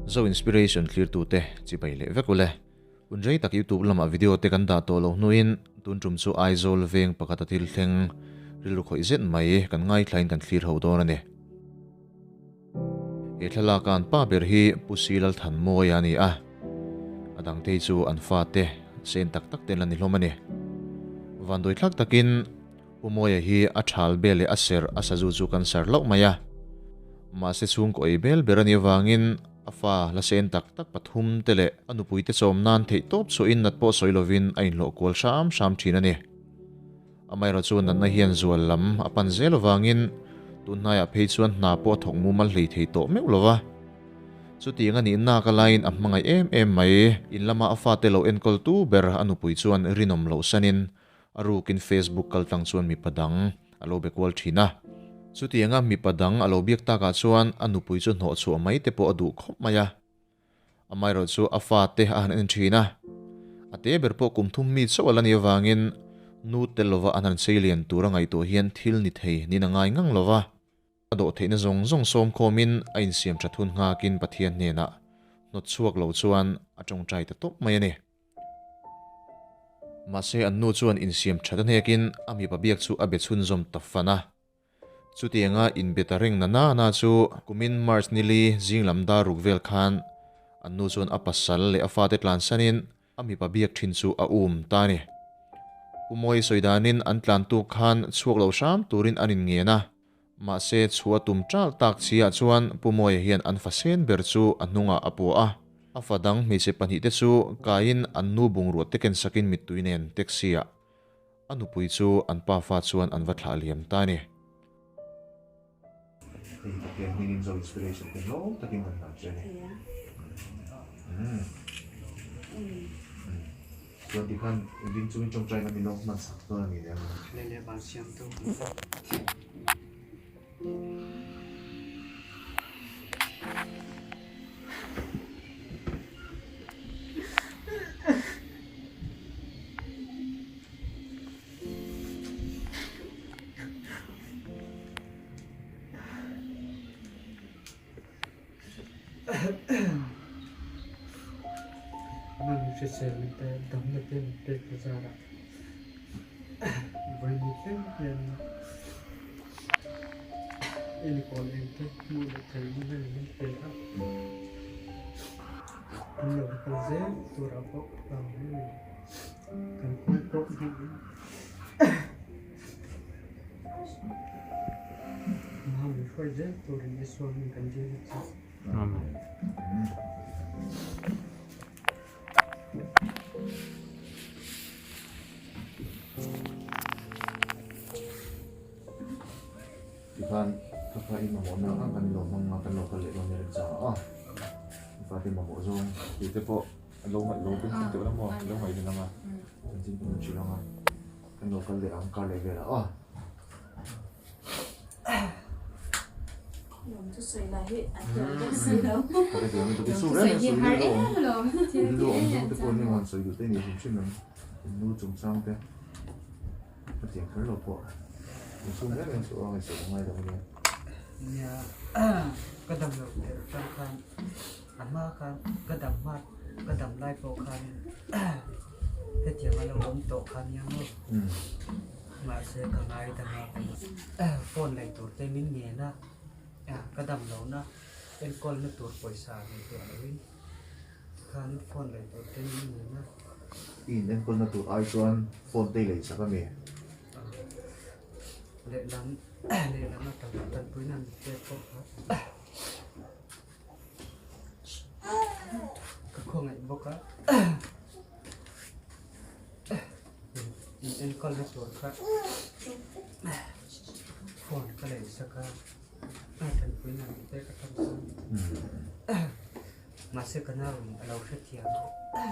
Zo Inspiration thlirtute chibai leh vek ule. Hun rei tak YouTube lamah video te kan dah tawh loh hnuin tun tum chu Aizawl veng pakhata thil thleng rilru khawih zet mai kan ngaithlain kan thlir ho dawn a ni. He thlalaka an pa ber hi Pu Si Lalthanmawia a ni a, a dangte hi chu an fate sen tak tak te an la ni hlawm a ni. Vanduaithlak takin Pu Mawia hi a thal bel leh a serh a sazu chu kan sar hlauh mai a. Mahse chhungkaw ei bel ber a nih avangin a fa la sen tak tak pathum te leh a nupui te chawm nan theih tawp chhuahin nat pawh sawi lovin a inhlawh kual hram hram thin a ni. Amaherawhchu natna hian zual lam a pan zel avangin tun hnaiah phei chuan hna pawh a thawk mumal hlei thei tawh meuh lo va. Chutiang a nih nak a laiin a hmangaih em em mai. In lama a fate lo enkawltu ber a nupui chuan rinawm loh sanin A rukin Facebook kal tlang chuan mipa dang a lo be kual thin a. Chutianga mipa dang a lo biak takah chuan a nupui chu hnawh chhuah mai te pawh a duh khawp mai a. Amaherawh chu a fate a han en thin a. A te ber pawh kum thum mi chauh a la nih avangin nu tel lova an han sei lian tur a ngaihtuah hian thil ni thei niin a ngai ngang lo va. A dawh theihna zawng zawng sawm khawmin a insiam tha thun nghakin Pathian hnenah hnawt chhuak lo chuan a tawngtai ta tawp mai a ni. Mahse an nu chuan insiam that a hnekin a mipa biak chu a be chhunzawm ta fan a. Chutianga inbe ta reng na na na chu kumin March nili zing lam dar ruk vel khan an nu chuan a pasal leh a fate tlansanin a mipa biak thin chu a um ta a ni. Pu Mawi sawi danin an tlan tuk khan chhuak lo hram turin an inngen a. Mahse chhuah tum ṭalh tak chiah chuan Pu Mawia hian an fa sen ber chu a hnungah a pua a. A fa dang hmeichhe pahnihte chu kaiin an nu bungrua te ken sakin mittui nen taxi-ah a nupui chu an pa fa chuan an va thlah liam ta a ni. Hei Pathian hmingin Zo Inspiration te hlawm takin kan hlan che a ni. Chuan tikhan ding chungin tawngtaina min lo hman sak dawn a ni leh ang. Lei leh van siamtu kan Hman hriselna te damna te min pek ta zarah vawiin thleng hian enkawl eng te hmuh leh theihna hian min pe a, an lo kal zel turah pawh kan kawng pawh hmuhin. Mami hruai zel turin Isua min kan dil a che. Amen. Tikhan ka fa in mamawh na ang kan lo hmang a kan lo kal leh dawn nia remchang a aw. Fa te mamawh zawng tih te pawh a lo ngaih lo beng deuh la maw lo ngaih ven ang a chanchin pawh kan hrilh ang a. Kan lo kal leh ang kar leh velah aw. Lawm chu sawi lah hi a thiam deuh si lo. Ka thiam lutuk i su reng reng sawi rilru awm rilru awm zawng te pawh hi han sawi duh te ni hrim hrim em in nu chungchang te ka thiam kher lo pawh in sum reng reng suh aw ngaihsawi a ngai lo ania. Nia ka dam loh der atang khan A hma khan ka dam hma ka dam lai pawh khan hetiang a lo awm tawh kha nia maw mahse ka ngai dang a phone lei tur te min ngen a ka dam lo na enkawl na tur pawisa nei tawh lo in khan phone lei tur te min ngen a. I in enkawl na tur ai chuan phone te i lei chak ami? Lehlam lehlam atang tanpuina an pek pawh kha. Ka khawngaih bawk a in enkawl na tur kha phone ka lei sak a a tanpui nan te ka tham chuan mahse ka nau in a lo hrethiam a.